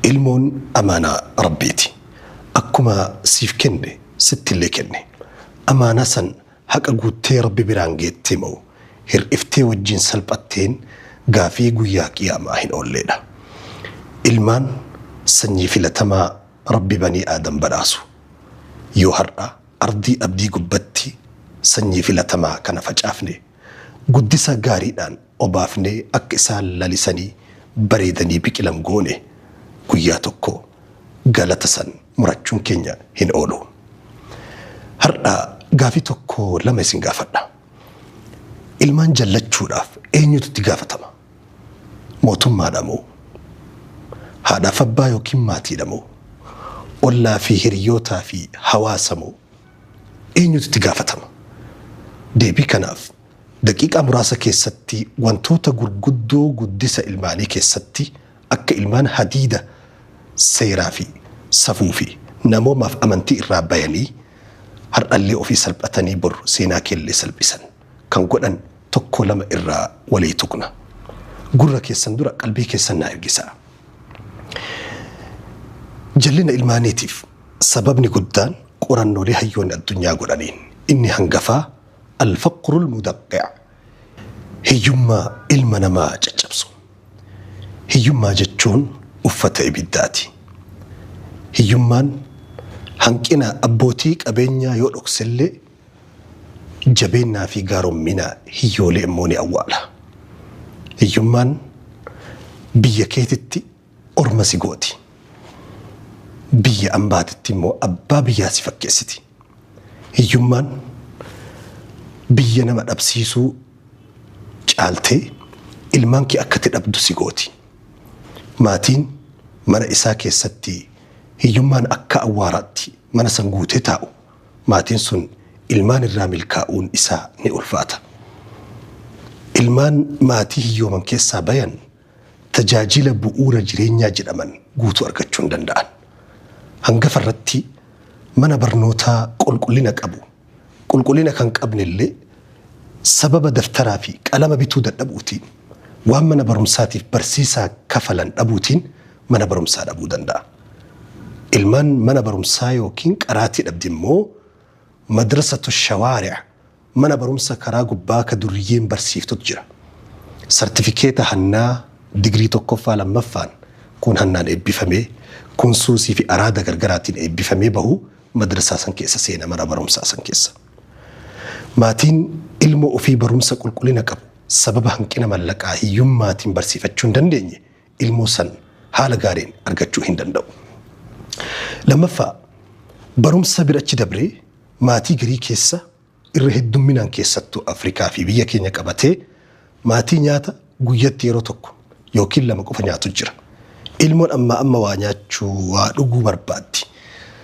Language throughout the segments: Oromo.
Ilmoon amaanaa Rabbiiti. Akkuma siif kenne sittillee kenne. Amaanaa san haqa guuttee Rabbi biraan geettee moo hir'iftee wajjin salphatteen gaafii guyyaa qiyaamaa hin oolleedha. Ilmaan sanyii filatamaa Rabbi banii Aadam badhaasu. Yoo har'a ardii abdii gubbatti sanyii filatamaa kana facaafne, guddisa gaariidhaan obaafnee akka isaan lalisanii bareedanii biqilan goone, guyyaa tokko galata san murachuun keenya hin oolu. Har'a gaafii tokko lama isin gaafadha. Ilmaan jallachuudhaaf eenyutu itti gaafatama? Mootummaadha moo? Haadhaaf abbaa yookiin maatiidha moo? Ollaa fi hiriyootaa fi hawaasa moo? Eenyutu itti gaafatama? Deebii kanaaf daqiiqaa muraasa keessatti wantoota gurguddoo guddisa ilmaanii keessatti akka ilmaan hadiida seeraa fi safuu fi namoomaaf amantii irraa bayanii har'allee ofii salphatanii bor seenaa keellee salphisan kan godhan tokko lama irraa walii tuqna. Gurra keessan dura qalbii keessan naa ergisaa. Jallina ilmaaniitiif sababni guddaan qorannoolee hayyoonni addunyaa godhaniin inni hangafaa al-faqrul mudaqqi' hiyyummaa ilma namaa caccabsu. Hiyyummaa jechuun uffata ibiddaati. Hiyyummaan hanqina abbootii qabeenyaa yoo dhoksellee jabeennaa fi gaarommina hiyyoolee immoo ni awwaala. Hiyyummaan biyya keetitti orma si gooti. Biyya ambaatitti immoo abbaa biyyaa si fakkeessiti. Hiyyummaan biyya nama dhabsiisuu caaltee ilmaan kee akka ati dhabdu si gooti. Maatiin mana isaa keessatti hiyyummaan akka awwaaraatti mana san guutee taa'u, maatiin sun ilmaan irraa milkaa'uun isaa ni ulfaata. Ilmaan maatii hiyyooman keessaa bayan tajaajila bu'uura jireenyaa jedhaman guutuu argachuu hin danda'an. Hangafa irratti mana barnootaa qulqullina qabu, qulqullina kan qabne illee sababa daftaraa fi qalama bituu dadhabuutiin, waan mana barumsaatiif barsiisaa kafalan dhabuutiin mana barumsaa dhabuu danda'a. Ilmaan mana barumsaa yookiin qaraatii dhabdi immoo madrasatu shawaari'a, mana barumsa karaa gubbaa ka durriyyeen barsiiftutu jira. Sartifikeeta hannaa digirii tokkoffaa lammaffaan kun hannaan eebbifamee, kun suusii fi araada gargaraatiin eebbifamee bahu madrasaa san keessa seena, mana barumsaa san keessa. Maatiin ilmoo ofii barumsa qulqullina qabu sababa hanqina mallaqaa hiyyummaatiin barsiifachuu hin dandeenye ilmoo san haala gaariin argachuu hin danda'u. Lammaffaa, barumsa bira achi dabree maatii garii keessa irra heddumminaan keessattuu Afrikaa fi biyya keenya qabatee maatii nyaata guyyatti yeroo tokko yookiin lama qofa nyaatu jira. Ilmoon ammaa amma waa nyaachuu, waa dhuguu barbaaddi.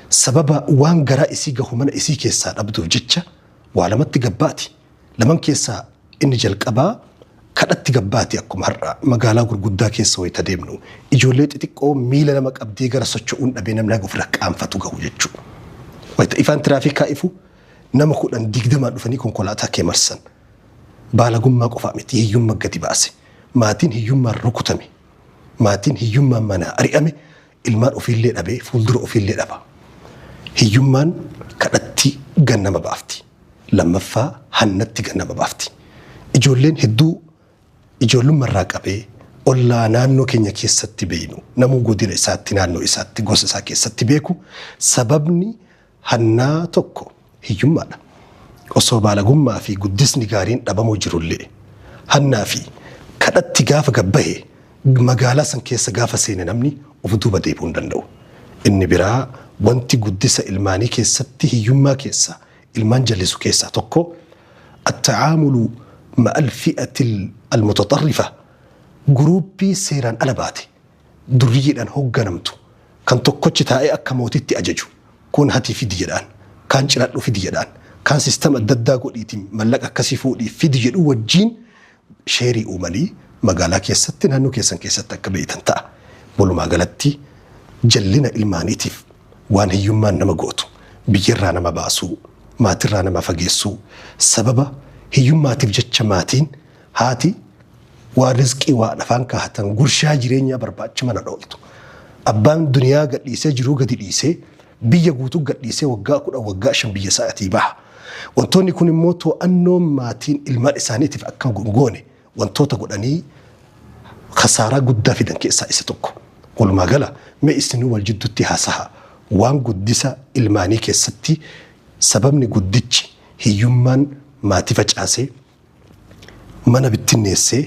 Sababa waan garaa isii gahu mana isii keessaa dhabduuf jecha waa lamatti gabbaati. Laman keessaa inni jalqabaa kadhatti gabbaati. Akkuma har'a magaalaa gurguddaa keessa wayita deemnu ijoollee xixiqqoo miila nama qabdee gara socho'uun dhabee namni haga ofirra qaanfatu gahu jechuudha. Wayita ifaan tiraafikaa ifu nama 10 20 dhufanii konkolaataa kee marsan. Baalagummaa qofaa miti, hiyyummaa gadi baase. Maatiin hiyyummaan rukutame. Maatiin hiyyummaan manaa ari'ame ilmaan ofiillee dhabee fuuldura ofiillee dhaba. Hiyyummaan kadhatti gannama baafti. Lammaffaa, hannatti gannama baafti. Ijoolleen hedduu ijoollummaa irraa qabee ollaa naannoo keenya keessatti beeknu, namuu godina isaatti, naannoo isaatti, gosa isaa keessatti beeku, sababni hannaa tokko hiyyummaadha. Osoo baalagummaa fi guddisni gaariin dhabamuu jirullee hannaa fi kadhatti gaafa gabbahe magaalaa san keessa gaafa seene namni of duuba deebi'uu hin danda'u. Inni biraa wanti guddisa ilmaanii keessatti hiyyummaa keessa ilmaan jallisu keessaa tokko at-ta'aamulu ma'al fi'ati al-mutaxarrifa, guruuppii seeraan ala baate durriyyeedhaan hoogganamtu kan tokkochi taa'ee akka mootitti ajaju, kun hatii fidi jedhaan, kaan ciradhu fidi jedhaan, kaan sistama adda addaa godhiitiin mallaqa akkasii fuudhii fidi jedhu wajjiin sheerii uumanii magaalaa keessatti naannoo keessan keessatti akka beektan ta'a. Walumaa galatti jallina ilmaaniitiif waan hiyyummaan nama gootu, biyyarraa nama baasuu, maatirraa nama fageessuu, sababa hiyyummaatiif jecha maatiin haati waan rizqii waan afaan kaahatan gurshaa jireenyaa barbaacha mana dhooltu. Abbaan duniyaa gadhiisee jiruu gadi dhiisee biyya guutuu gadhiisee waggaa 10 waggaa 5 biyya isaatii baha. Wantoonni kun immoo to'annoo maatiin ilmaan isaaniitiif akka hin goone wantoota godhanii khasaaraa guddaa fidan keessaa isa tokko. Walumaa gala mee isinuu wal jidduutti haasaha. Waan guddisa ilmaanii keessatti sababni guddichi hiyyummaan maatii facaasee mana bittinneessee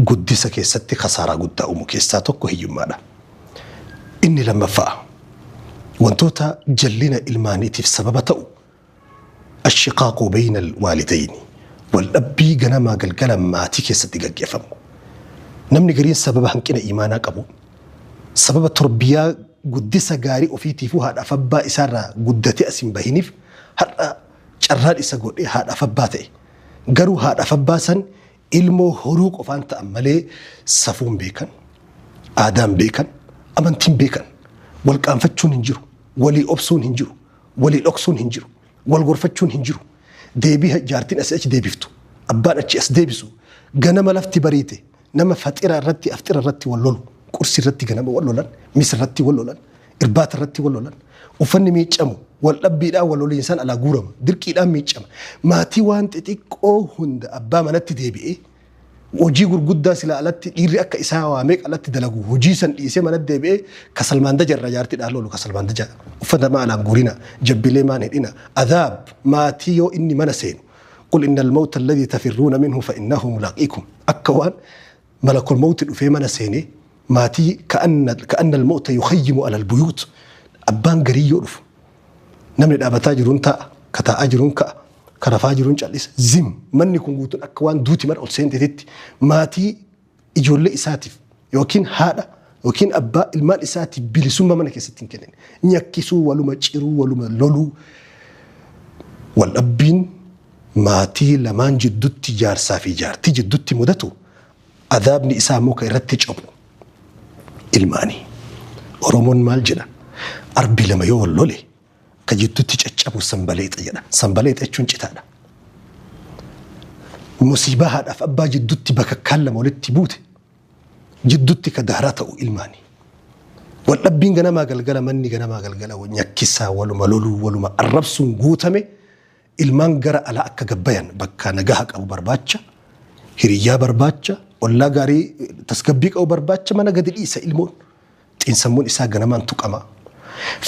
guddisa keessatti khasaaraa guddaa uumu keessaa tokko hiyyummaadha. Inni lammaffaa wantoota jallina ilmaaniitiif sababa ta'u ashiqaaqu bayna alwaalidayni waldhabbii ganamaa galgala maatii keessatti gaggeeffamu. Namni gariin sababa hanqina imaanaa qabu, sababa torbiyaa guddisa gaarii ofiitiifuu haadhaaf abbaa isaarraa guddatee as hin bahiniif har'a carraan isa godhee haadhaaf abbaa ta'e. Garuu haadhaaf abbaa san ilmoo horuu qofaan ta'an malee safuun beekan, aadaan beekan, amantiin beekan. Wal qaanfachuun hin jiru, walii obsuun hin jiru, walii dhoksuun hin jiru, wal gorfachuun hin jiru. Deebii jaartiin asii achi deebiftu, abbaan achi as deebisu, ganama lafti bariite nama faxira irratti aftira irratti wal lolu, qursi irratti ganama wal lolan, mis irratti wal lolan, irbaata irratti wal lolan, uffanni miiccamu wal dhabbiidhaan wal loliinsaan alaa guurama, dirqiidhaan miiccama. Maatii waan xixiqqoo hunda abbaa manatti deebi'ee hojii gurguddaa sila alatti dhiirri akka isaa waamee alatti dalagu hojii san dhiisee manatti deebi'ee kasalmaan daja irra jaartiidhaan lolu kasalmaan daja uffata maa alaan guurina jabbilee maan hidhina adaab maatii yoo inni mana seenu qul inna almawta alladhii tafirruuna minhu fa innahu mulaaqiikum akka waan malakul mawti dhufee mana seenee maatii ka'anna almawta yukhayyimu ala albuyuut abbaan garii yoo dhufu namni dhaabataa jiruun taa'a ka taa'aa jiruun ka'a ka rafaa jiruun cal'isa zim manni kun guutuun akka waan duuti mana ol seenteetitti maatii ijoollee isaatiif yookiin haadha yookiin abbaa ilmaan isaatiif bilisummaa mana keessatti hin kennin nyakkisuu waluma ciruu waluma loluu waldhabbiin maatii lamaan jiddutti jaarsaa fi jaartii jiddutti mudatu adaabni isaa muka irratti cabu ilmaanii. Oromoon maal jedha? Arbi lama yoo wal lole ka jiddutti caccabu sanbaleexa jedha. Sanbaleexa jechuun citaadha. Musiibaa haadhaaf abbaa jiddutti bakakkaan lama walitti buute jiddutti ka daaraa ta'u ilmaanii. Waldhabbiin ganamaa galgala manni ganamaa galgala nyakkisaa waluma loluu waluma arrabsuun guutame ilmaan gara alaa akka gabbayan bakka nagaha qabu barbaacha hiriyyaa barbaacha ollaa gaarii tasgabbii qabu barbaacha mana gadi dhiisa ilmoon xiinsammuun isaa ganamaan tuqama.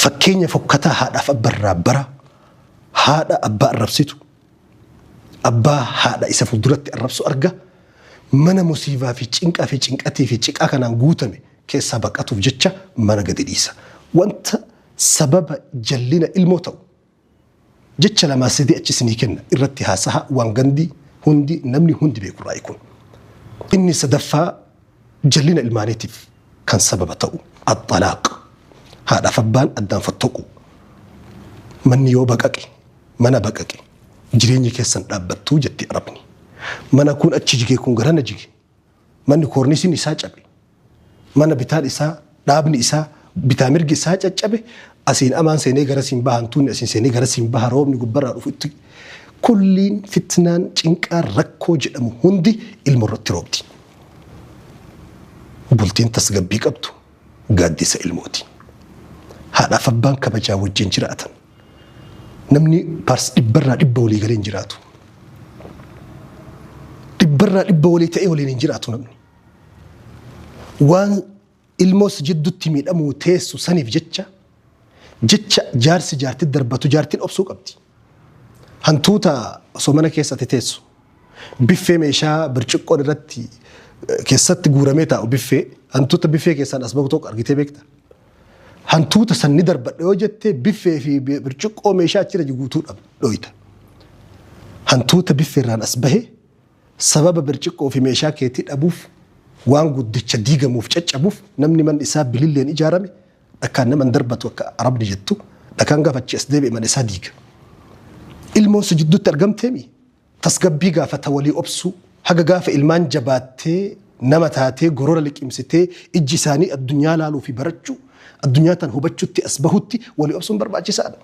Fakkeenya fokkataa haadhaaf abbarraa bara haadha abbaa arrabsitu abbaa haadha isa fuulduratti arrabsu arga mana musiibaa fi cinqaa fi cinqatii fi ciqaa kanaan guutame keessaa baqatuuf jecha mana gadi dhiisa. Wanta sababa jallina ilmoo ta'u jecha lamaa sadii achi isinii kenna irratti haasaha waan gandi hundi namni hundi beeku raayi kun. Inni sadaffaa jallina ilmaaniitiif kan sababa ta'u axxalaaq haadhaaf abbaan addaan fottoqu manni yoo baqaqe mana baqaqe jireenyi keessan dhaabbattuu jetti arabni. Mana kun achi jige kun garana jige manni koornisiin isaa cabe mana bitaan isaa dhaabni isaa bitaa mirgi isaa caccabe asiin amaan seenee garasiin baha hantuunni asiin seenee garasiin baha roobni gubbarraa dhufu itti kulliin fitnaan cinqaan rakkoo jedhamu hundi ilma irratti roobdi. Bultiin tasgabbii qabdu gaaddisa ilmooti. Haadhaaf abbaan kabajaa wajjin jiraatan. Namni paars dhibbarraa dhibba walii galee hin jiraatu. Dhibbarraa dhibba walii ta'ee waliin hin jiraatu namni. Waan ilmoos jidduutti miidhamuu teessu saniif jecha jecha jaarsi jaartii darbatu jaartiin obsuu qabdi. Hantuuta osoo mana keessatti teessu biffee meeshaa birciqqoon irratti keessatti guuramee taa'u biffee hantuuta biffee keessaan as bahu tokko argitee beekta. Hantuuta san ni darbadha yoo jettee biffee fi birciqqoo meeshaa achirra guutuu dhoyta. Hantuuta biffeerraan as bahe sababa birciqqoo fi meeshaa keetii dhabuuf waan guddicha diigamuuf caccabuuf namni manni isaa bililleen ijaarame dhakaan nama hin darbatu akka arabni jettu dhakaan gaafa achi as deebi'e mana isaa diiga. Ilmoon si jidduutti argamteemi tasgabbii gaafata walii obsuu haga gaafa ilmaan jabaattee nama taatee gorora liqimsitee ijji isaanii addunyaa laaluu fi barachuu addunyaa tan hubachuutti as bahutti walii obsuun barbaachisaadha.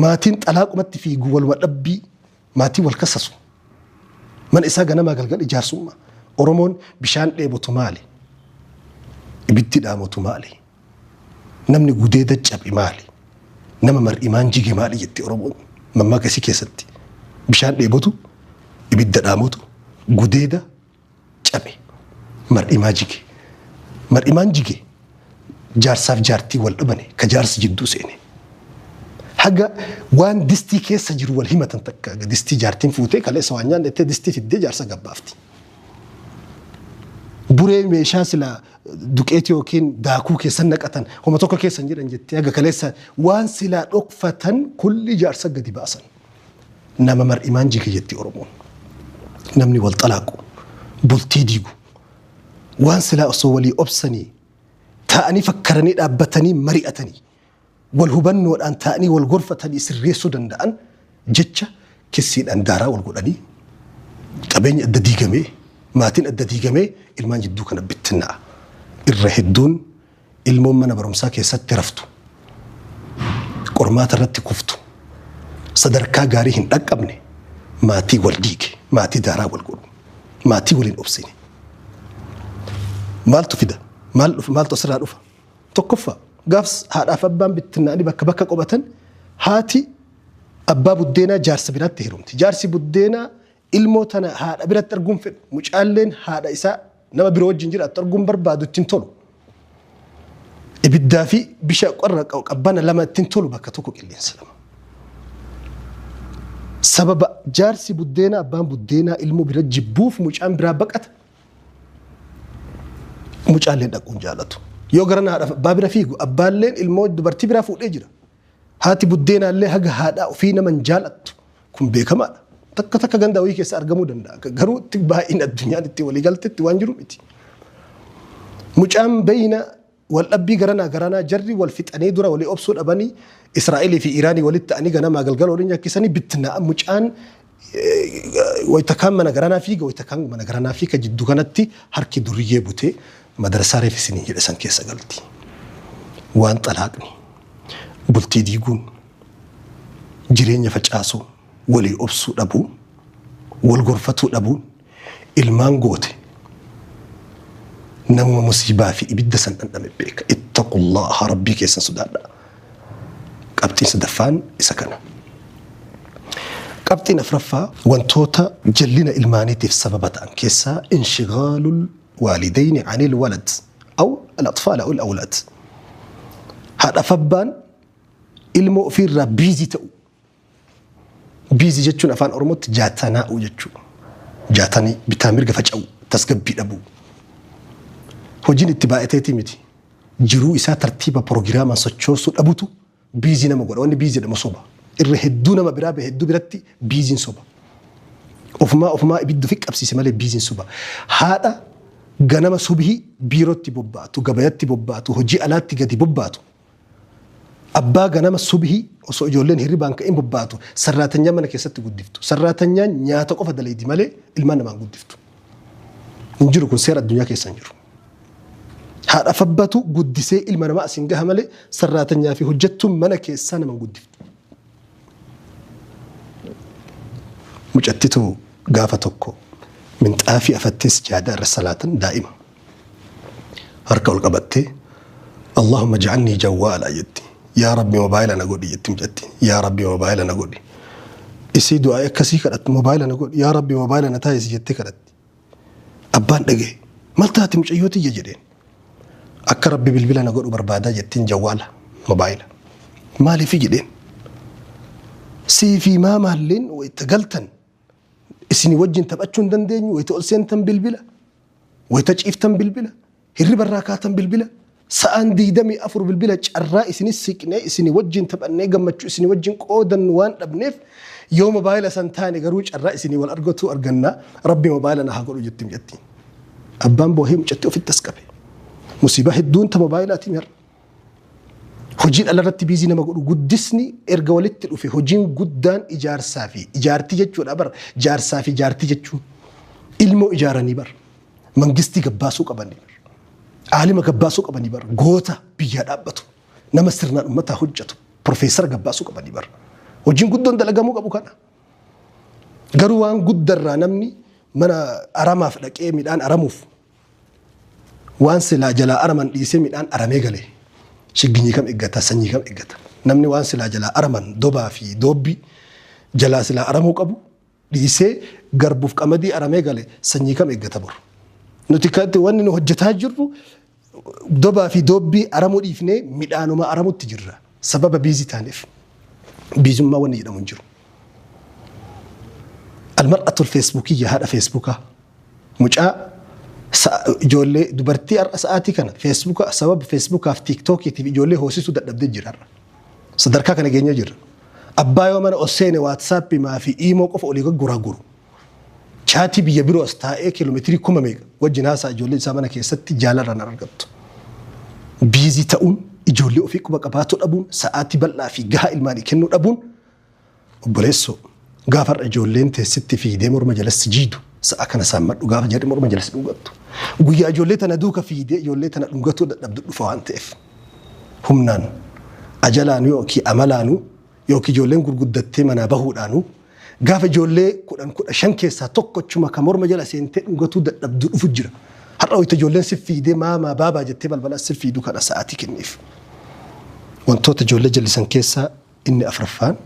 Maatiin xalaaqumatti fiigu waluma dhabbii maatii wal kasasu. Mana isaa ganamaa galgal ijaarsummaa. Oromoon bishaan dheebotu maali? Ibiddi dhaamotu maali? Namni gudeeda cabe maali? Nama mar'imaan jige maali jetti Oromoon mammaaka isii keessatti. Bishaan dheebotu, ibidda dhaamotu, gudeeda cabe, mar'imaa jige. Mar'imaan jige jaarsaaf jaartii wal dhabane ka jaarsi jidduu seene. Haga waan distii keessa jiru wal himatan takka distii jaartiin fuutee kaleessa waan nyaanne jettee distii fiddee jaarsa gabbaafti. Buree meeshaa sila duqeetii yookiin daakuu keessa naqatan homa tokko keessa hin jiran jettee haga kaleessa waan silaa dhokfatan kulli jaarsa gadi baasan. Nama mar'imaan jige jetti Oromoon. Namni wal xalaaqu, bultii diigu, waan silaa osoo walii obsanii taa'anii fakkaranii dhaabbatanii mari'atanii wal hubannoodhaan taa'anii wal gorfatanii sirreessuu danda'an jecha kissiidhaan daaraa wal godhanii qabeenya adda diigamee maatiin adda diigamee ilmaan jidduu kana bittinnaa'a. Irra hedduun ilmoon mana barumsaa keessatti raftu, qormaata irratti kuftu, sadarkaa gaarii hin dhaqqabne maatii wal diige, maatii daaraa wal godhu, maatii waliin obsine. Maaltu fida? Maal dhufa? Maaltu asirraa dhufa? Tokkoffaa gaafs haadhaaf abbaan bittinnaa'anii bakka bakka qobatan haati abbaa buddeenaa jaarsa biraatti heerumti. Jaarsi buddeenaa ilmoo tana haadha biratti arguun fedhu. Mucaalleen haadha isaa nama biroo wajjin jiraattu arguun barbaadu ittiin tolu. Ibiddaa fi bishaan qorra qabbana lama ittiin tolu bakka tokko qilleensa lama. Sababa jaarsi buddeenaa abbaan buddeenaa ilmoo bira jibbuuf mucaan biraa baqata. Mucaalleen dhaquun jaalatu. Yoo gara haadha abbaa bira fiigu abbaalleen ilmoo dubartii biraa fuudhee jira. Haati buddeenaallee haga haadhaa ofii nama hin jaalattu. Kun beekamaadha. Takka takka ganda wayii keessa argamuu danda'a. Garuu itti baay'ina addunyaan itti walii galtetti waan jiru miti. Mucaan beeyna wal dhabbii garanaa garanaa jarri wal fixanii dura walii obsuu dhabanii Israa'elii fi Iraanii walitti ta'anii ganamaa galgala waliin nyakkisanii bittinaa'a mucaan wayita kaan mana garanaa fiiga wayita kaan mana garanaa fiiga jiddu kanatti harki duriyyee butee madrasaa reef isiniin jedhe san keessa galti. Waan xalaaqni bultii diiguun jireenya facaasuu walii obsuu dhabuu wal gorfatuu dhabuun ilmaan goote namuma musiibaa fi ibidda san dhandhame beeka. Ittaqullaha rabbii keessan sodaadhaa. Qabxiin sadaffaan isa kana. Qabxiin afraffaa wantoota jallina ilmaaniitiif sababa ta'an keessaa inshigaalul waalidayni anil walad aw al-atfaal aw al-awlaad. Haadhaaf abbaan ilmoo ofiirraa biizii ta'u. Biizii jechuun afaan Oromootti jaatanaa'uu jechuudha. Jaatanii bitaa mirga faca'uu, tasgabbii dhabuu. Hojiin itti baay'ateetii miti. Jiruu isaa tartiiba porogiraamaan sochoosuu dhabutu biizii nama godha. Wanni biizii jedhamu soba. Irra hedduu nama biraa bahe hedduu biratti biiziin soba. Ofumaa ofumaa ibidda ofi qabsiise malee biiziin soba. Haadha ganama subhii biirootti bobbaatu, gabayatti bobbaatu, hojii alaatti gadi bobbaatu. Abbaa ganama subhii osoo ijoolleen hirribaan ka'in bobbaatu sarraatanyaa mana keessatti guddiftu. Sarraatanyaan nyaata qofa dalaydi malee ilmaan namaan guddiftu. Hin jiru kun seera addunyaa keessa hin jiru. Haadha fabbatu guddisee ilma namaa asiin gaha malee sarraatanyaa fi hojjettuun mana keessaa nama hin guddiftu. Mucattitu gaafa tokko minxaafii afattee sijaadaa irra salaatan daa'ima. Harka ol qabattee Allahumma ja'alnii jawwaala jetti. Yaa Rabbi mobaayila na godhi jetti mucattiin. Yaa Rabbi mobaayila na godhi. Isii du'aa akkasii kadhatti mobaayila na godhi. Yaa Rabbi mobaayila na taasisi jettee kadhatti. Abbaan dhagaye. Maal taate mucayyoo tiyya jedheen. Akka Rabbi bilbila na godhu barbaadaa jettiin jawwaala mobaayila. Maaliifi jedheen. Sii fi maamaalleen wayita galtan isin wajjin taphachuu hin dandeenyu wayita ol seentan bilbila wayita ciiftan bilbila hirriba irraa kaatan bilbila sa'aan 24 bilbila carraa isinis siqnee isin wajjin taphannee gammachuu isin wajjin qoodannu waan dhabneef yoo mobaayila san taane garuu carraa isinii wal argatu arganna rabbi mobaayila na haa godhu jetti mucattiin. Abbaan boohee mucattii ofitti as qabe. Musiibaa hedduun ta mobaayilaatiin har'a. Hojiin alarratti biizii nama godhu guddisni erga walitti dhufe hojiin guddaan ijaarsaa fi ijaartii jechuudha bar jaarsaa fi jaartii jechuun ilmoo ijaaranii bar mangistii gabbaasuu qabanii bar aalima gabbaasuu qabanii bar goota biyyaa dhaabbatu nama sirnaan ummataa hojjetu profeesara gabbaasuu qabanii bar hojiin guddoon dalagamuu qabu kana. Garuu waan guddarraa namni mana aramaaf dhaqee midhaan aramuuf waan silaa jalaa araman dhiisee midhaan aramee gale. Shigginyii kam eeggata? Sanyii kam eeggata? Namni waan silaa jalaa araman dobaa fi doobbii jalaa silaa aramuu qabu dhiisee garbuuf qamadii aramee gale sanyii kam eeggata boru? Nuti wanni nu hojjetaa jirru dobaa fi doobbii aramuu dhiifnee midhaanuma aramutti jirra. Sababa busy taaneef. Biizummaa wanni jedhamu hin jiru. Almar'atul feesbuukiyya haadha feesbuukaa. Mucaa ijoollee dubartii har'a sa'aatii kana feesbuuka sababa feesbuukaaf tiiktookiitiif ijoollee hoosisuu dadhabdee jira har'a. Sadarkaa kana geenyee jirra. Abbaa yoo mana ol seene waatsaappii fi iimoo qofa olii gurguru. Chaatii biyya biroo as taa'ee kiiloomeetirii 10,000 wajjin haasaa ijoollee isaa mana keessatti jaalarraan argattu. Busy ta'uun ijoollee ofii quba qabaatu dhabuun sa'aatii bal'aa fi gahaa ilmaanii kennuu dhabuun obboleessoo gaafa ijoolleen teessitti fiidee morma jalatti jiidu sa'a kana saammadhu gaafa jedhe morma jalatti dhungattu. Guyyaa ijoollee tana duuka fiidee ijoollee tana dhungatuu dadhabdu dhufa waan ta'eef humnaan ajalaanu yookiin amalaanu yookiin ijoolleen gurguddattee manaa bahuudhaanu gaafa ijoollee 10 15 keessaa tokkochuma kan morma jala seentee dhungatuu dadhabdu dhufu jira. Har'a wayita ijoolleen si fiidee maamaa baabaa jettee balbala si fiidu kana sa'aatii kenniif. Wantoota ijoollee jallisan keessaa inni afraffaan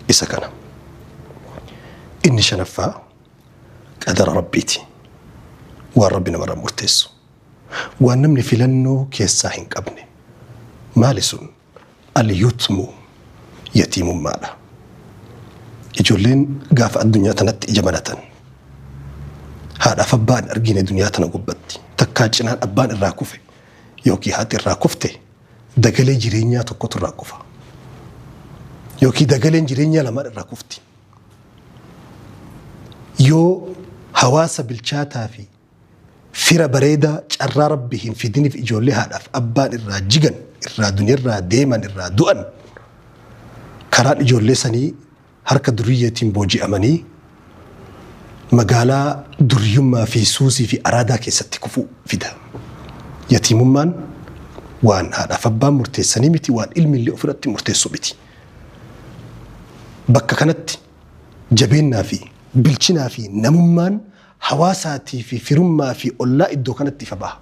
isa kana. Inni shanaffaa qadara rabbiiti. Waan rabbi namarraa murteessu. Waan namni filannoo keessaa hin qabne. Maali sun? Al-yutmu yatiimummaadha. Ijoolleen gaafa addunyaa tanatti ija banatan haadhaaf abbaan argine duniyaa tana gubbatti takkaa cinaan abbaan irraa kufe yookiin haati irraa kufte dagalee jireenyaa tokkotu irraa kufa. Yookiin dagaleen jireenyaa lamaan irraa kufti. Yoo hawaasa bilchaataa fi fira bareedaa carraa rabbi hin fidiniif ijoollee haadhaaf abbaan irraa jigan irraa duniyarraa deeman irraa du'an karaan ijoollee sanii harka duriyyeetiin booji'amanii magaalaa duriyyummaa fi suusii fi araadaa keessatti kufuu fida. Yatiimummaan waan haadhaaf abbaan murteessanii miti, waan ilmi illee ofirratti murteessu miti. Bakka kanatti jabeennaa fi bilchinaa fi namummaan hawaasaatii fi firummaa fi ollaa iddoo kanatti ifa baha.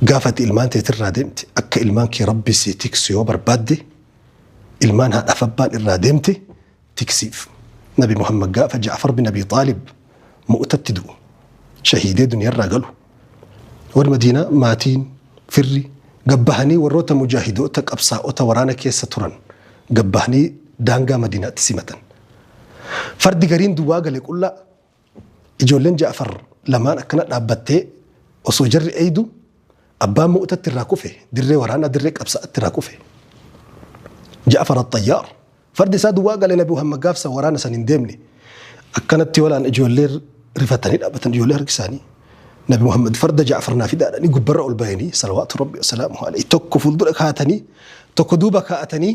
Gaafa ati ilmaan teetirraa deemte akka ilmaan kee rabbi si tiksu yoo barbaadde ilmaan haadhaaf abbaan irraa deemte tiksiif. Nabi Muhammad gaafa Ja'far bin Abi Xaalib mu'tatti du'u shahiidee duniyaarraa galu. Warri Madiinaa maatiin firri gabbahanii warroota mujaahidoota qabsaa'ota waraana keessa turan gabbahanii daangaa Madiinaatti simatan. Fardi gariin duwwaa gale qullaa ijoolleen Ja'far lamaan akkana dhaabbattee osoo jarri eeydu abbaan mu'tatti irraa kufe dirree waraanaa dirree qabsaa'atti irraa kufe. Ja'far Axxayyaar fardi isaa duwwaa gale Nabi Muhammad gaafsa waraana san hin deemne akkanatti walaan ijoollee rifatanii dhaabbatan ijoollee harki isaanii. Nabi Muhammad farda Ja'far naa fidaadhanii gubbarra ol bahanii salawaatu rabbi wasalaamu alayhi tokko fuuldura kaa'atanii tokko duuba kaa'atanii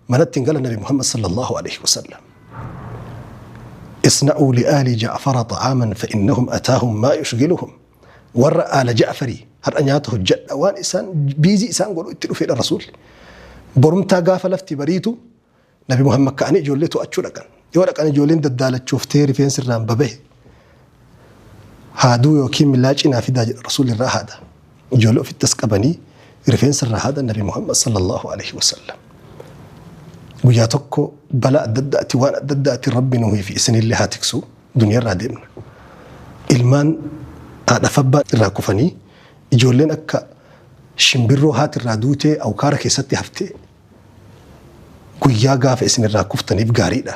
manatti hin galan Nabi Muhammad sallallahu alayhi wasallam. اصنعوا لآل جعفر طعاما فإنهم أتاهم ما يشغلهم. ور آل جعفري هر أن ياته جد وان إسان busy إسان قولوا اتلوا في الرسول. برمتا قاف لفتي بريتو نبي محمد كأني جوليتو أتشو لكن يورك أنا جولين ددالة شوفتيري فين سران ببه هادو يوكي ملاج إنا في داج الرسول الرا هذا جولو في التسقبني رفين سر هذا النبي محمد صلى الله عليه وسلم. guyyaa tokko balaa adda addaati waan adda addaati rabbi nuyi fi isinillee haa tiksu duniyaa irraa deemna. Ilmaan haadhaaf abbaa irraa kufanii ijoolleen akka shimbirroo haati irraa duutee awkaara keessatti haftee guyyaa gaafa isin irraa kuftaniif gaariidha.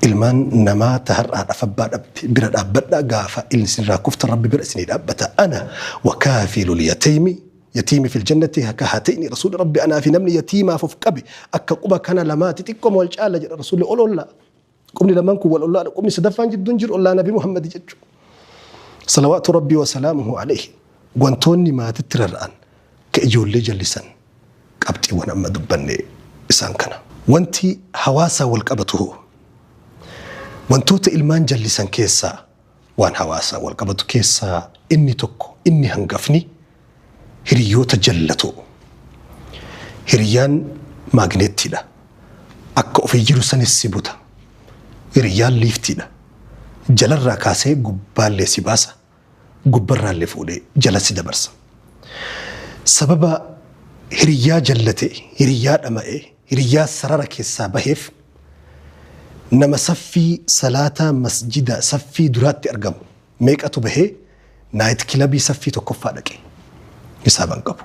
Ilmaan namaa ta har'a haadhaaf abbaa dhabde bira dhaabbadhaa gaafa isin irraa kuftan rabbi bira isinii dhaabbata. Ana wakaafilul yatiimi يتيمي في الجنة كهاتين رسول ربي أنا في نمني يتيما فوف قبي أكا قبا كان لما تتقم والجالة رسول أولو لا قمني لما نكو والأولا قمني سدفان جدون جر أولا نبي محمد جدو صلوات ربي وسلامه عليه وانتوني ما تترران كأجول لجلسا قبتي وانا أما دبني إسان كان وانتي حواسا والقبته وانتوت إلمان جلسا كيسا وان حواسا والقبته كيسا إني تكو إني هنقفني hiriyoota jallatoo. Hiriyaan maagneettiidha. Akka ofii jiru sanis si buta. Hiriyaan liiftiidha. Jalarraa kaasee gubbaallee si baasa. Gubbarraallee fuudhee jala si dabarsa. Sababa hiriyyaa jallate, hiriyyaa dhama'e, hiriyyaa sarara keessaa baheef nama saffii salaataa masjida saffii duraatti argamu meeqatu bahee night club saffii tokkoffaa dhaqe hisaaban qabu.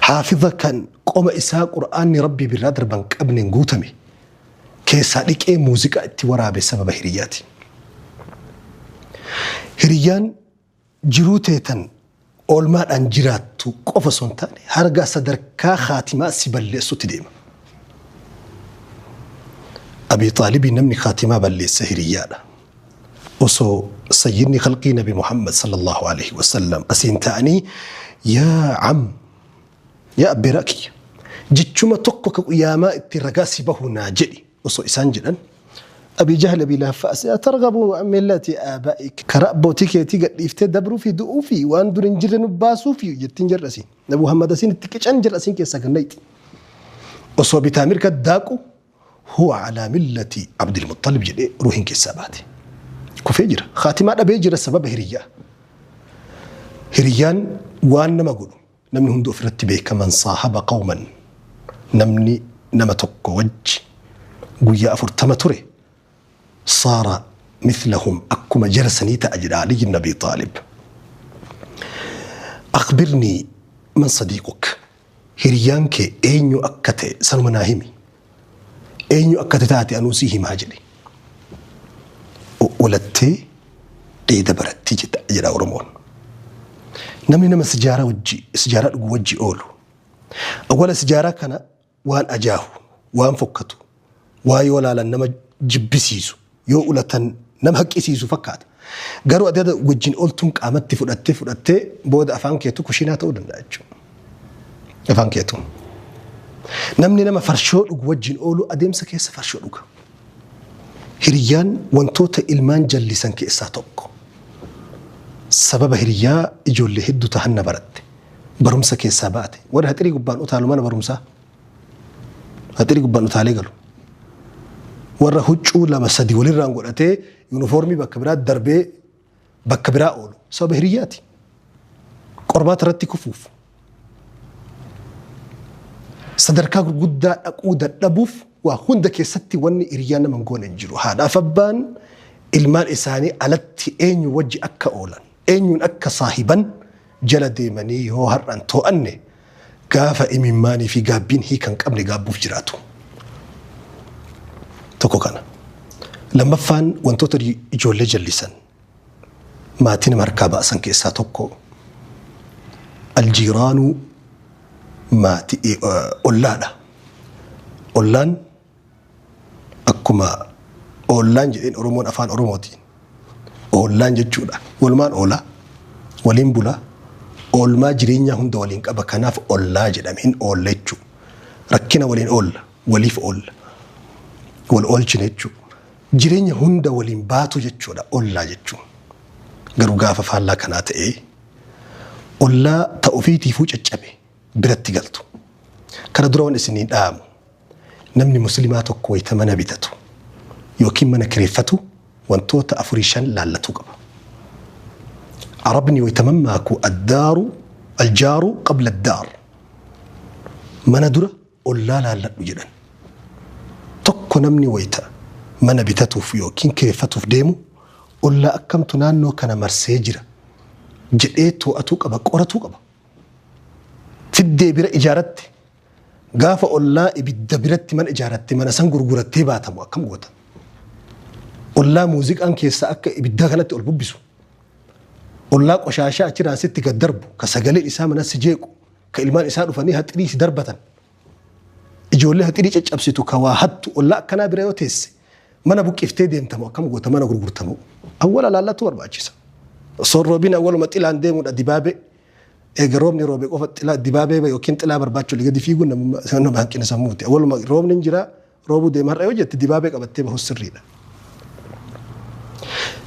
Haafiza kan qoma isaa Qur'aanni Rabbii birraa darban qabneen guutame keessaa dhiqee muuziqaa itti waraabe sababa hiriyyaati. Hiriyyaan jiruu teetan oolmaadhaan jiraattu qofa osoo hin taane harga sadarkaa khaatimaa si balleessutti deema. Abii Xaalibii namni khaatimaa balleesse hiriyyaadha. Osoo sayyidni khalqii Nabi Muhammad sallallahu alaihi wasallam asiin ta'anii, "Yaa am, yaa abbeeraa kiyya, jechuma tokko ka qiyaamaa itti ragaa si bahu naa jedhi," osoo isaan jedhan, Abii Jahl, Abii Lahab fa'a, "Targhabu an millati aabaa'ik, karaa abbootii keetii gadhiiftee dabruu fi du'uu fi waan dur hin jirre nu baasuu fi," jettiin jarra asiin. Nabi Muhammad asiin itti qican, jarra asiin keessaa gannayxi. Osoo bitaa mirga daaqu, "Huwa alaa millati Abdul Muttalib," jedhee ruuhin keessaa baate. Kufee jira. Khaatimaa dhabee jira sababa hiriyyaa. Hiriyyaan waan nama godhu namni hundi ofirratti beeka. Man saahaba qawman, namni nama tokko wajji guyyaa 40 ture, saara mithlahum, akkuma jara sanii ta'a jedha Ali ibn Abi Xaalib. Akhbirnii man sadiiquk, hiriyyaan kee eenyu akka ta'e sanuma naa himi. Eenyu akka taate anuu si himaa jedhe. Olattee dheeda baratti jedha Oromoon. Namni nama sijaaraa wajji sijaaraa dhugu wajji oolu, awwala sijaaraa kana waan ajaahu, waan fokkatu, waa yoo laalan nama jibbisiisu, yoo ulatan nama haqqisiisu fakkaata. Garuu ati wajjin ooltuun qaamatti fudhattee fudhattee booda afaan keetu kushinaa ta'uu danda'a jechuudha. Afaan keetu. Namni nama farshoo dhugu wajjin oolu adeemsa keessa farshoo dhuga. Hiriyyaan wantoota ilmaan jallisan keessaa tokko. Sababa hiriyyaa ijoollee hedduu tahanna baratte. Barumsa keessaa baate. Warri haxirii gubbaan utaalu mana barumsaa. Haxirii gubbaan utaalee galu. Warra huccuu lama sadi walirraan godhatee yuunifoormii bakka biraa darbee bakka biraa oolu. Sababa hiriyyaati. Qormaata irratti kufuuf. Sadarkaa gurguddaa dhaquu dadhabuuf waa hunda keessatti wanni hiriyyaan nama hin goone hin jiru. Haadhaaf abbaan ilmaan isaanii alatti eenyu wajji akka oolan, eenyuun akka saahiban jala deemanii yoo har'an to'anne, gaafa imimmaanii fi gaabbiin hiika hin qabne gaabbuuf jiraatu. Tokko kana. Lammaffaan, wantoota ijoollee jallisan, maatii nama harkaa baasan keessaa tokko aljiiraanuu, maatii ollaadha. Ollaan akkuma oollaan jedheen Oromoon afaan Oromootiin oollaan jechuudha. Walumaan oolaa, waliin bulaa, oolmaa jireenyaa hunda waliin qaba. Kanaaf ollaa jedhame, hin oolla jechuudha. Rakkina waliin oolla, waliif oolla. Wal oolchine jechuudha. Jireenya hunda waliin baatu jechuudha ollaa jechuun. Garuu gaafa faallaa kanaa ta'ee ollaa ta'ufiitiifuu caccabe biratti galtu. Kana dura waan isinii dhaamu, namni musliimaa tokko wayita mana bitatu yookiin mana kireeffatu wantoota afurii shan laallatuu qaba. Arabni wayita mammaaku, "Addaaru aljaaru qabla addaar", mana dura ollaa laalladhu jedhan. Tokko, namni wayita mana bitatuuf yookiin kireeffatuuf deemu ollaa akkamtu naannoo kana marsee jira jedhee to'atuu qaba, qoratuu qaba. Fiddee bira ijaaratte, gaafa ollaa ibidda biratti mana ijaaratte, mana san gurgurattee baatamu akkam goota? Ollaa muuziqaan keessaa akka ibiddaa kanatti ol bubbisu. Ollaa qoshaashaa achirraan sitti gad darbu, ka sagaleen isaa mana si jeequ, ka ilmaan isaa dhufanii haxirii si darbatan. Ijoollee haxirii caccabsitu, ka waa hattu, ollaa akkanaa bira yoo teesse mana buqqiftee deemtamu akkam goota, mana gurgurtamu? Awwala laallatu barbaachisa. Osoo roobiin awwaluma xilaan deemudha dibaabee. Eega roobni roobe qofa xilaa dibaabee yookiin xilaa barbaachuu gadi fiiguun nama hanqina sammuuti. Awwaluma roobni hin jira, roobuu deema har'a yoo jette dibaabee qabattee bahus sirriidha.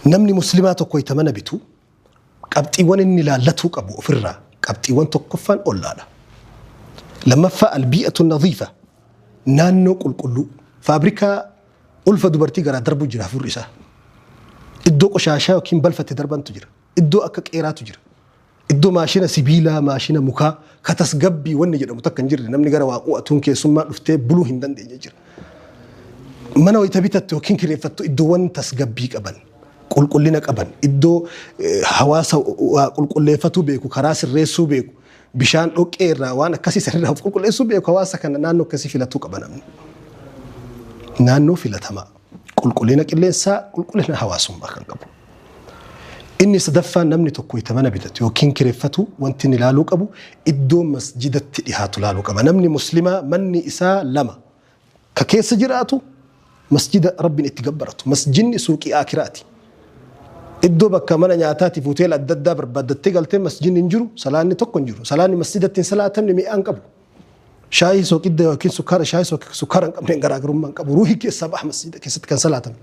Namni musliimaa tokko itti mana bitu qabxiiwwan inni laallatuu qabu ofirraa qabxiiwwan tokkoffaan ollaadha. Lammaffaa, albii'atu nadiifa, naannoo qulqulluu. Faabrikaa ulfa dubartii garaa darbu jira hafuurri isaa. Iddoo qoshaashaa yookiin balfatti darbantu jira. Iddoo akka qeeraatu jira. Iddoo maashina sibiilaa, maashina mukaa, ka tasgabbii wanni jedhamu takka hin jirre namni gara waaquu atuun keessummaa dhuftee buluu hin dandeenye jira. Mana wayita bitattu yookiin kireeffattu iddoowwan tasgabbii qaban, qulqullina qaban, iddoo hawaasa waa qulqulleeffatuu beeku, karaa sirreessuu beeku, bishaan dhoqqee irraa waan akkasii sanirraa of qulqulleessuu beeku hawaasa kana naannoo akkasii filatuu qaba namni. Naannoo filatamaa, qulqullina qilleensaa, qulqullina hawaasummaa kan qabu. Inni sadaffaan namni tokko itti mana bitatu yookiin kireeffatu wanti inni ilaaluu qabu iddoo masjidatti dhihaatu ilaaluu qaba. Namni muslimaa manni isaa lama ka keessa jiraatu masjida Rabbiin itti gabbaratu. Masjidni suuqii aakiraati. Iddoo bakka mana nyaataatiif hoteela adda addaa barbaaddattee galtee masjidni hin jiru, salaanni tokko hin jiru. Salaanni masjidatti hin salaatamne mi'aa hin qabu. Shaayii soqidda yookiin sukkaara shaayii sukkaara hin qabneen garaagarummaa hin qabu. Ruuhii keessaa baha masjida keessatti kan salaatamne.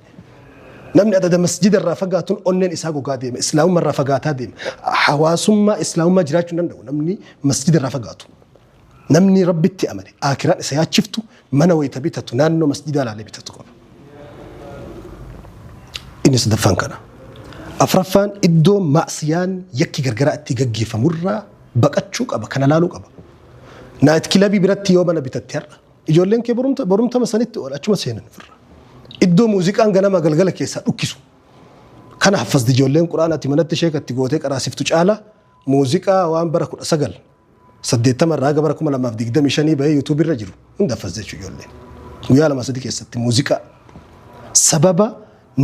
Namni adada masjida irraa fagaatuun onneen isaa gogaa deema. Islaamummaa irraa fagaataa deema. Hawaasummaa islaamummaa jiraachuu hin danda'u namni masjida irraa fagaatu. Namni Rabbitti amane aakiraan isa yaachiftu mana wayita bitatu naannoo masjidaa ilaalee bitatu qaba. Inni sadaffaan kana. Afraffaan iddoo maasiyaan yakki gargaraa itti gaggeeffamurraa baqachuu qaba kana laaluu qaba. Naayit kilabii biratti yoo mana bitatte har'a ijoolleen kee borumtama sanitti oola achuma seenan ofirra. Iddoo muuziqaan ganama galgala keessaa dhukkisu. Kana haffazdi ijoolleen quraanaati manatti sheekatti gootee qaraasiftu caala muuziqaa waan bara 1980 irraa haga bara 2025 bahee yuutuubii irra jiru hunda haffazdi jechuudha ijoolleen. Guyyaa lama sadii keessatti muuziqaa sababa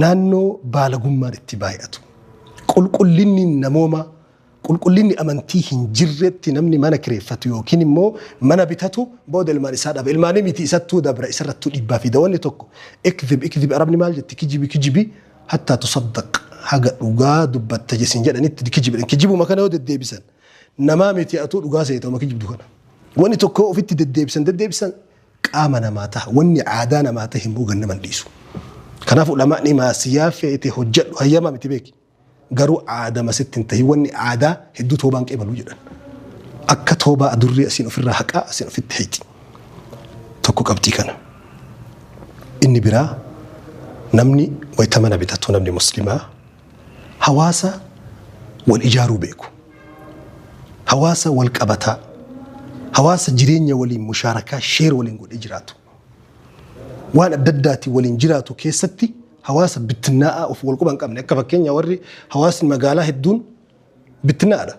naannoo baalagummaan itti baay'atu. Qulqullinni namoomaa qulqullinni amantii hin jirretti namni mana kireeffatu yookiin immoo mana bitatu booda ilmaan isaa dhaba. Ilmaanii miti isattuu dabra isarrattuu dhiibbaa fida. Wanni tokko ikdib ikdib arabni maal jetti kijibi kijibi hattaa tusaddaq haga dhugaa dubbatta jesin jedhanitti kijibidhan. Kijibuma kana yoo deddeebisan namaa miti atuu dhugaa seeta uma kijibdu kana. Wanni tokko ofitti deddeebisan deddeebisan qaama namaa taha. Wanni aadaa namaa tahe immoo gannaman dhiisu. Kanaaf ulamaa'ni maasiyaa feete hojjedhu hayyamaa miti beeki. Garuu aadama sitti hin tahin wanni aadaa hedduu toobaan qeebalu jedhan. Akka toobaa adurree asiin ofirraa haqaa asiin ofitti haqi. Tokko qabxii kana. Inni biraa namni wayita mana bitatu namni muslimaa hawaasa wal ijaaruu beeku. Hawaasa wal qabataa. Hawaasa jireenya waliin mushaarakaa sheer waliin godhee jiraatu. Waan adda addaatiin waliin jiraatu keessatti hawaasa bittinnaa'aa of wal quba hin qabne akka fakkeenya warri hawaasni magaalaa hedduun bittinnaa'aadha.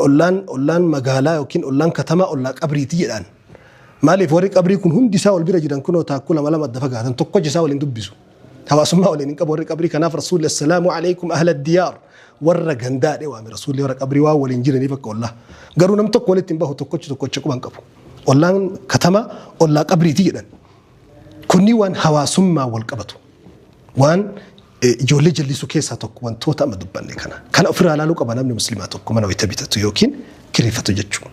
Ollaan ollaan magaalaa yookiin ollaan katamaa ollaa qabriiti jedhaan. Maaliif warri qabrii kun hundi isaa wal bira jiran kunoo taakkuu lama lama adda fagaatan tokkochi isaa waliin dubbisu. Hawaasummaa waliin hin qabu warri qabrii kanaaf rasuulli assalaamu alaikum ahla diyaar warra gandaa dhee waame rasuulli warra qabrii waan waliin jiraniif akka ollaa. Garuu nam tokko walitti hin bahu tokkochi tokkocha quba hin qabu. Ollaan katamaa ollaa qabriiti jedhan. Kunni waan hawaasummaa wal qabatu. Waan ijoollee jallisuu keessaa tokko wantoota amma dubbanne kana. Kana ofirraa ilaaluu qaba namni muslimaa tokko mana wayita bitatu yookiin kireeffatu jechuudha.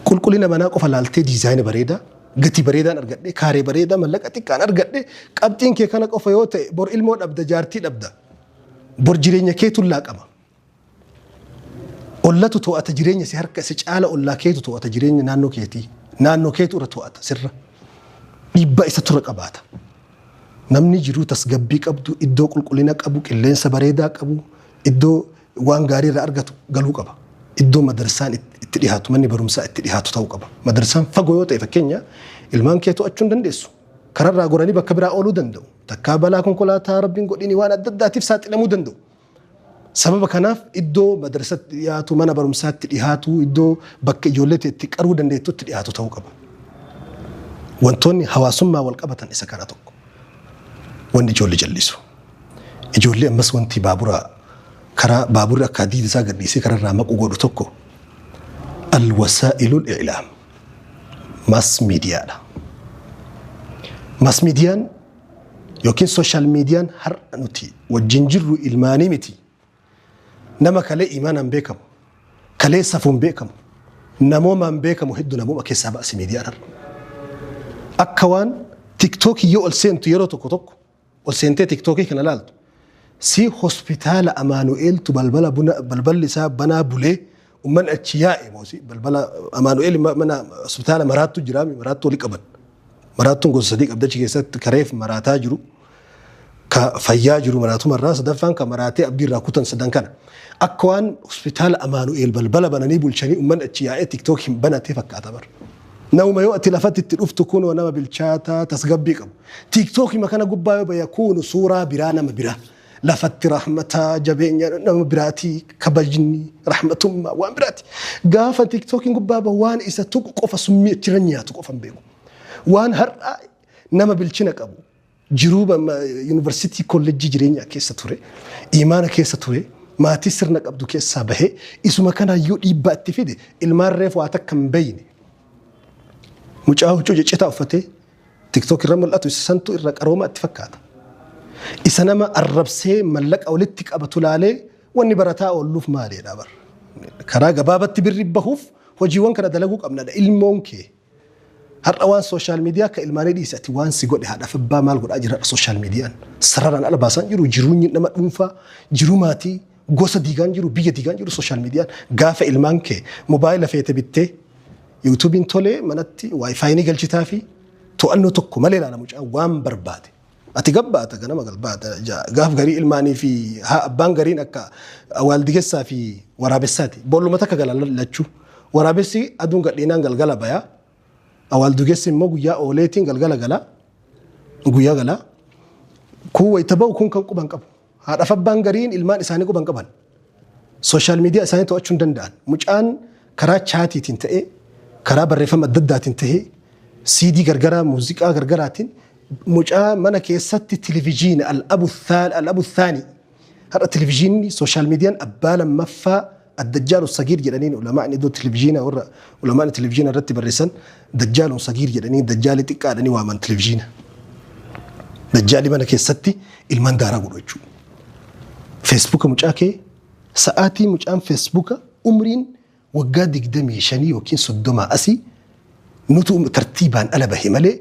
Qulqullina manaa qofa laaltee diizaayina bareedaa, gatii bareedaan argadhe, kaaree bareedaa, mallaqa xiqqaan argadhe, qabxiin kee kana qofa yoo ta'e bor ilmoo dhabda, jaartii dhabda. Bor jireenya keetu laaqama. Ollatu to'ata jireenya si harka si caala ollaa keetu to'ata jireenya naannoo keetii. Naannoo keetu irra to'ata sirra. Dhiibbaa isa tura qabaata. Namni jiruu tasgabbii qabdu, iddoo qulqullina qabu, qilleensa bareedaa qabu, iddoo waan gaarii irraa argatu galuu qaba. Iddoo madarsaan itti dhihaatu, manni barumsaa itti dhihaatu ta'uu qaba. Madarsaan fagoo yoo ta'e fakkeenya ilmaan kee to'achuu hin dandeessu. Kararraa goranii bakka biraa ooluu danda'u. Takkaa balaa konkolaataa rabbiin godhini waan adda addaatiif saaxilamuu danda'u. Sababa kanaaf iddoo madrasatti dhiyaatu, mana barumsaatti dhiyaatu, iddoo bakka ijoollee itti qaruu dandeettutti dhiyaatu ta'uu qaba. Wantoonni hawaasummaa wal qabatan isa kana tokko. Wanni ijoollee jallisu. Ijoollee ammas wanti baabura karaa baaburri akka hadiida isaa gadhiisee kararraa maqu godhu tokko alwasaa'ilul i'laam maas miidiyaadha. Maas miidiyaan yookiin sooshaal miidiyaan har'a nuti wajjin jirru ilmaanii miti. Nama kalee imaanaan beekamu, kalee safuun beekamu, namoomaan beekamu hedduu namooma keessaa baase miidiyaan har'a. Akka waan tiktookii yoo ol seentu yeroo tokko tokko ol seentee tiktookii kana laaltu si hospitaala Amaanu'eeltu balbala buna balballi isaa banaa bulee ummanni achi yaa'e moosi balbala Amaanu'eel mana hospitaala maraattu jira maraattu wali qaban. Maraattuun gosa sadii qabdi achi keessatti kareef maraataa jiru. Ka fayyaa jiru maraatumarraa, sadaffaan ka maraatee abdii irraa kutan sadan kana. Akka waan hospitaala Amaanu'eel balbala bananii bulchanii uummanni achi yaa'ee TikTok hin banatee fakkaata bara. Nama yoo ati lafatti itti dhuftu kunoo nama bilchaataa tasgabbii qabu. TikTokii kana gubbaa yoo baya kunu suuraa biraa nama biraa. Lafatti rahmataa jabeenya nama biraatii kabajni rahmatummaa waan biraati. Gaafa TikTokiin gubbaa bahu waan isa tuqu qofa summii achirra nyaatu qofa hin beeku. Waan har'a nama bilchina qabu jiruu yuunivarsiitii kolleejjii jireenyaa keessa ture, imaana keessa ture, maatii sirna qabdu keessaa bahee isuma kanaayyuu dhiibbaa itti fide ilmaan reefu waa takka hin beeyne. Mucaa huccuu ciccitaa uffatee TikTok irra mul'atu isa santu irra qarooma itti fakkaata. Isa nama arrabsee mallaqa walitti qabatu laalee wanni barataa oolluuf maaliidha bara. Karaa gabaabatti birri bahuuf hojiiwwan kana dalaguu qabnadha ilmoon kee. Har'a waan social media akka ilmaanii dhiise ati waan si godhe haadhaaf abbaa maal godhaa jira social mediaan. Sararaan ala baasaan jiru jiruun nama dhuunfaa, jiruu maatii, gosa diigaan jiru, biyya diigaan jiru social mediaan. Gaafa ilmaan kee mobaayila feete bittee YouTubeiin tolee manatti WiFi ni galchitaa fi to'annoo tokko malee ilaala mucaa waan barbaade. Ati gabbaata ganama galbaata gaaf garii ilmaanii fi abbaan gariin akka waaldigessaa fi waraabessaati. Boolluma takka gala lachuu. Waraabessi aduun gadhiinaan galgala bayaa. Awwaaldugessi immoo guyyaa ooleetiin galgala gala. Guyyaa gala. Kun wayita ba'u kun kan quban qabu. Haadhaaf abbaan gariin ilmaan isaanii quban qaban. Social media isaanii to'achuu hin danda'an. Mucaan karaa chatiitiin ta'ee, karaa barreeffama adda addaatiin ta'ee, CD gargaraa, muuziqaa gargaraatiin mucaa mana keessatti televizyiina الأب الثاني. Har'a televizyiinni social mediaan abbaa lammaffaa الدجال الصغير jedhaniin ulamaan iddoo televizyiina warra ulamaan televizyiina irratti barreessan دجال صغير jedhanii dajjaalii xiqqaadhanii waaman televizyiina. Dajjaalii mana keessatti ilmaan daaraa godhu jechuudha. Facebooka mucaa kee sa'aatii mucaan Facebooka umriin waggaa 25 yookiin 30 asii nutu tartiibaan ala bahe malee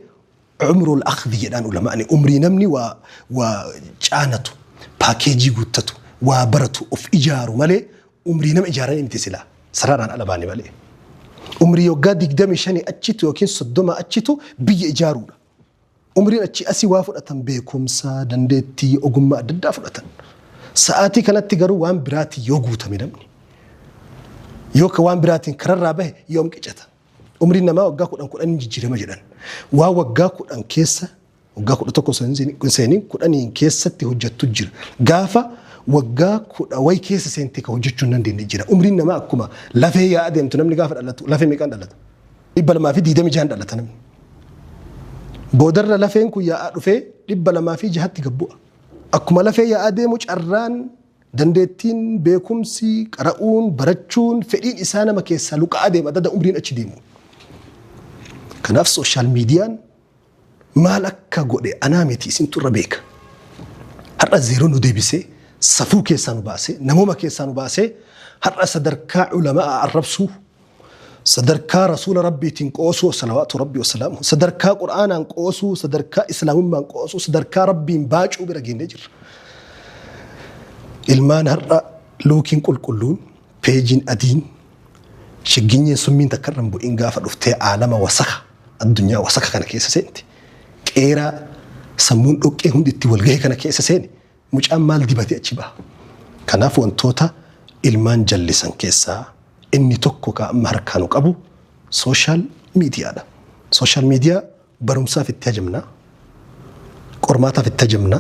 عمر الأخذ jedhaan ulamaan umrii namni waa caanatu paakeejii guuttatu waa baratu of ijaaru malee umrii nama ijaaranii miti silaa sararaan ala baane malee. Umrii waggaa 25 achitu yookiin 30 achitu biyya ijaaruudha. Umriin achi asii waa fudhatan beekumsa, dandeettii, ogummaa adda addaa fudhatan. Sa'aatii kanatti garuu waan biraatiin yoo guutame namni. Yoo ka waan biraatiin kararraa bahe yoom qicata. Umriin namaa waggaa 10 10 jijjiirama jedhan. Waa waggaa 10 keessa waggaa 11 hin seeniin 10n keessatti hojjettu jira. Gaafa waggaa kudha wayi keessa seentee ka hojjechuu hin dandeenye jira. Umriin namaa akkuma lafee yaa adeemtu namni gaafa dhalatu lafee meeqaan dhalata? 226n dhalata namni. Boodarra lafeen kun yaa'aa dhufee 206tti gabbu'a. Akkuma lafee yaa'aa deemu carraan dandeettiin beekumsi qara'uun barachuun fedhiin isaa nama keessaa luqa'aa deema adda umriin achi deemu. Kanaaf social mediaan maal akka godhe anaa miti isintu irra beeka. Har'a zeeroo nu deebisee safuu keessaa nu baasee namooma keessaa nu baasee har'a sadarkaa ulamaa arrabsuu sadarkaa rasuula rabbiitiin qoosuu صلوات ربي وسلامه sadarkaa qur'aanaan qoosuu sadarkaa islaamummaan qoosuu sadarkaa rabbiin baacuu bira geennee jirra. Ilmaan har'a luukiin qulqulluun peejiin adiin shigginyeen summiin takka irra hin bu'in gaafa dhuftee aalama wasaka addunyaa wasaka kana keessa seenti. Qeeraa sammuun dhoqqee hundi itti walgahee kana keessa seeni mucaan maal dibatee achi baha. Kanaaf wantoota ilmaan jallisan keessaa inni tokko ka amma harkaanu qabu social mediadha. Social media barumsaaf itti hajamna, qormaataaf itti hajamna,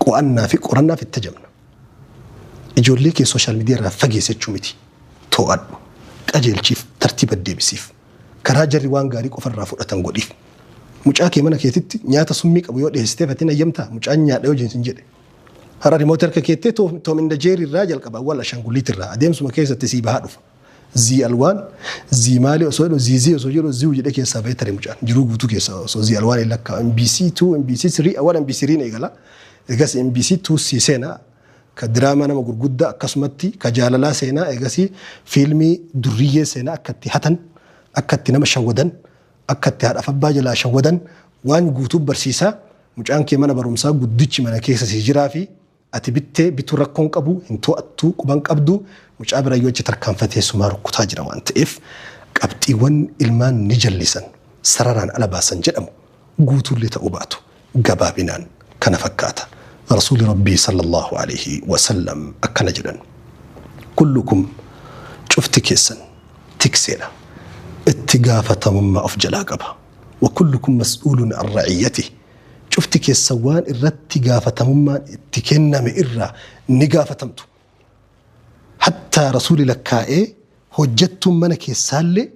qo'annaa fi qorannaaf itti hajamna. Ijoollee kee social media irraa fageesse jechuu miti. To'adhu, qajeelchiif, tartiiba deebisiif. Karaa jarri waan gaarii qofa irraa fudhatan godhiif. Mucaa kee mana keetitti nyaata summii qabu yoo dhiyeessitee fatiin ayyamtaa mucaan nyaadha yoo hin jedhe. Har'a remote harka keettee Tom and Jerry irraa jalqaba awwaal ashaangulliit irraa adeemsuma keessatti sii bahaa dhufa. Zii alwaan zii maalii osoo jedhu zii zii osoo jedhu ziu jedhee keessaa bahee tare mucaan jiruu guutuu keessaa osoo zii alwaan hin lakkaa MBC 2 MBC 3 awwaal MBC 3 eegala. Egas MBC 2 sii seenaa ka diraamaa nama gurguddaa akkasumatti ka jaalalaa seenaa eegasii fiilmii durriyyee seenaa akka itti hatan akka itti nama shawwadan akka itti haadhaaf abbaa jalaa shawwadan waan guutuu barsiisaa. Mucaan kee mana barumsaa guddichi mana keessa si jiraa fi ati bittee bituu rakkoon qabu hin to'attuu quban qabdu mucaa bira yoo achi tarkaanfatee sumaa rukkutaa jira waan ta'eef qabxiiwwan ilmaan ni jallisan sararaan ala baasan jedhamu guutuullee ta'uu baatu gabaabinaan kana fakkaata. Rasuuli Rabbii sallallahu alaihi wasallam akkana jedhan: Kullukum, cufti keessan tikseedha. Itti gaafatamummaa of jalaa qaba. Wa kullukum mas'uulun an ra'iyyatihi. Cufti keessan waan irratti gaafatamummaan itti kenname irraa ni gaafatamtu. Hattaa Rasuuli lakkaa'ee hojjettuun mana keessaallee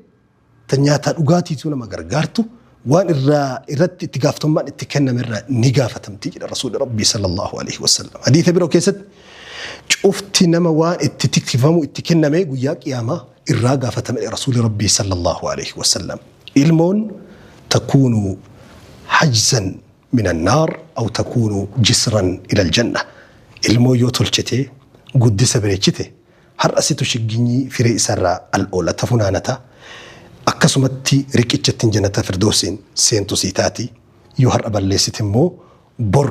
ta nyaataa dhugaatiitu nama gargaartu waan irraa irratti itti gaafatamummaan itti kenname irraa ni gaafatamti jedha Rasuuli Rabbii sallallahu alaihi wasallam. Hadiisa biroo keessatti cufti nama waan itti tikfamu itti kenname guyyaa qiyaamaa irraa gaafatame Rasuuli Rabbii sallallahu alaihi wasallam. Ilmoon takuunu hajzan min annaar aw takuunu jisran ila aljanna. Ilmoo yoo tolchite, guddisa bareechite, har'a situ shigginyii firee isarraa al oolata funaanata. Akkasumatti riqicha ittiin jannata firdawsiin seentu sii taati. Yoo har'a balleessite immoo bor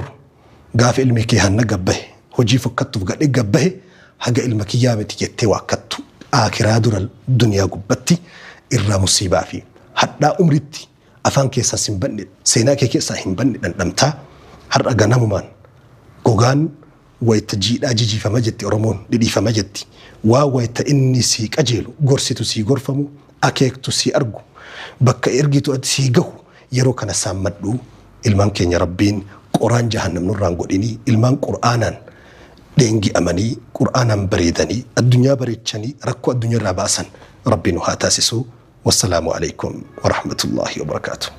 gaafa ilmi kee hanna gabbahe, hojii fokkattuuf gadhee gabbahe, haga ilma kiyyaa miti jettee waakkattu aakiraa dura duniyaa gubbatti irraa musiibaa fi hadhaa umritti afaan keessaa sin banne, seenaa kee keessaa hin banne dhandhamtaa. Har'a ganamumaan gogaan wayita jiidhaa jijiifama jetti Oromoon, dhidhiifama jetti. Waa wayita inni sii qajeelu, gorsitu sii gorfamu, akeektu sii argu, bakka ergitu sii gahu, yeroo kana saammadhu. Ilmaan keenya Rabbiin qoraan jahannam nurraan godhinii, ilmaan Qur'aanaan dheengi'amanii, Qur'aanaan bareedanii, addunyaa bareechanii, rakkoo addunyaa irraa baasan Rabbi nu haa taasisu. Wassalaamu alaikum warahmatullaahi wabarakaatuh.